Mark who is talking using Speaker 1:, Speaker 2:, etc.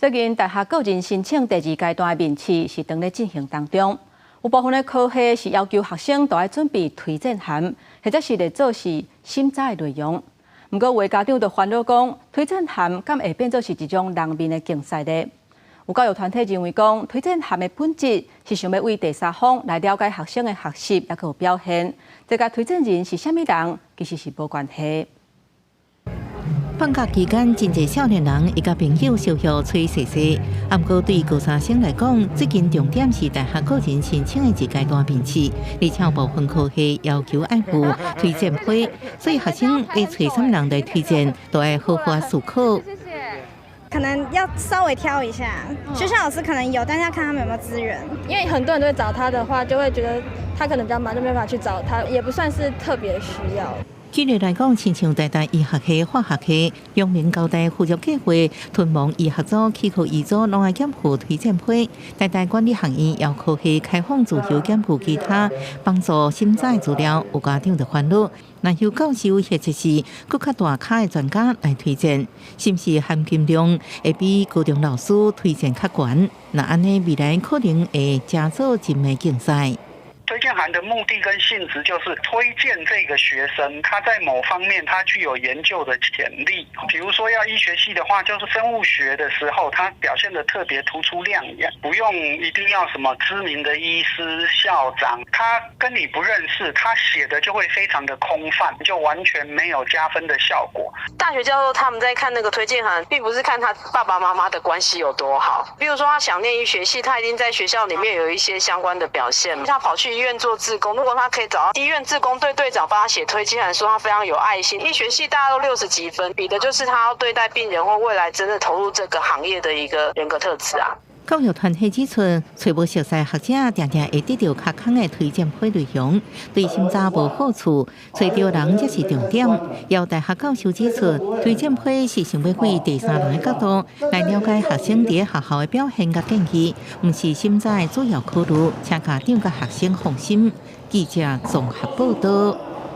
Speaker 1: 最近大學個人申請第二階段的面試是當咧進行當中，有部分的科系是要求學生都愛準備推薦函，或者是列做是審查的內容。毋過有的家長就煩惱講，推薦函敢會變做是一種人面的競賽咧？有教育團體認為講，推薦函的本質是想欲為第三方來了解學生的學習抑閣有表現，這佮推薦人是啥物人，其實是無關係。
Speaker 2: 放假期間，真濟少年人會佮朋友相約出去踅踅。毋過對高三生來講，最近重點是大學個人申請的二階段面試，而且部分科系要求愛附推薦批，所以學生會揣啥人來推薦，都愛好好思考。
Speaker 3: 可能要稍微挑一下，學校老師可能有，但是要看他們有沒有資源。
Speaker 4: 因為很多人都會找他的話，就會覺得他可能比較忙，就沒辦法去找他，也不算是特別需要。
Speaker 2: 舉例來講，親像台大醫學系、化學系、陽明交大附屬計劃、屯門醫學組、齒科醫組，攏愛檢附推薦批。台大管理學院藥科系開放自由檢附其他幫助審查資料，有家長就煩惱，若由教授或者是閣較大咖的專家來推薦，是毋是含金量會比高中老師推薦較懸？若按呢，未來可能會成做真的競賽。
Speaker 5: 推薦函的目的跟性質就是推薦這個學生，他在某方面他具有研究的潛力。比如說要醫學系的話，就是生物學的時候，他表現得特別突出亮眼，不用一定要什麼知名的醫師、校長，他跟你不認識，他寫的就會非常的空泛，就完全沒有加分的效果。
Speaker 6: 大學教授他們在看那個推薦函，並不是看他爸爸媽媽的關係有多好。比如說他想念醫學系，他一定在學校裡面有一些相關的表現，他跑去醫院做志工，如果他可以找到醫院志工隊隊長幫他寫推薦函，說他非常有愛心。醫學系大家都60幾分，比的就是他要對待病人或未來真的投入這個行業的一個人格特質啊。
Speaker 2: 教育團體指出，揣無熟似學者，定定會得著較空的推薦批內容，對審查無好處，揣著人才是重點。有大學教授指出，推薦批是想欲以第三人的角度來了解學生佇學校的表現佮建議，毋是審查的主要考慮，請家長佮學生放心。記者綜合報道。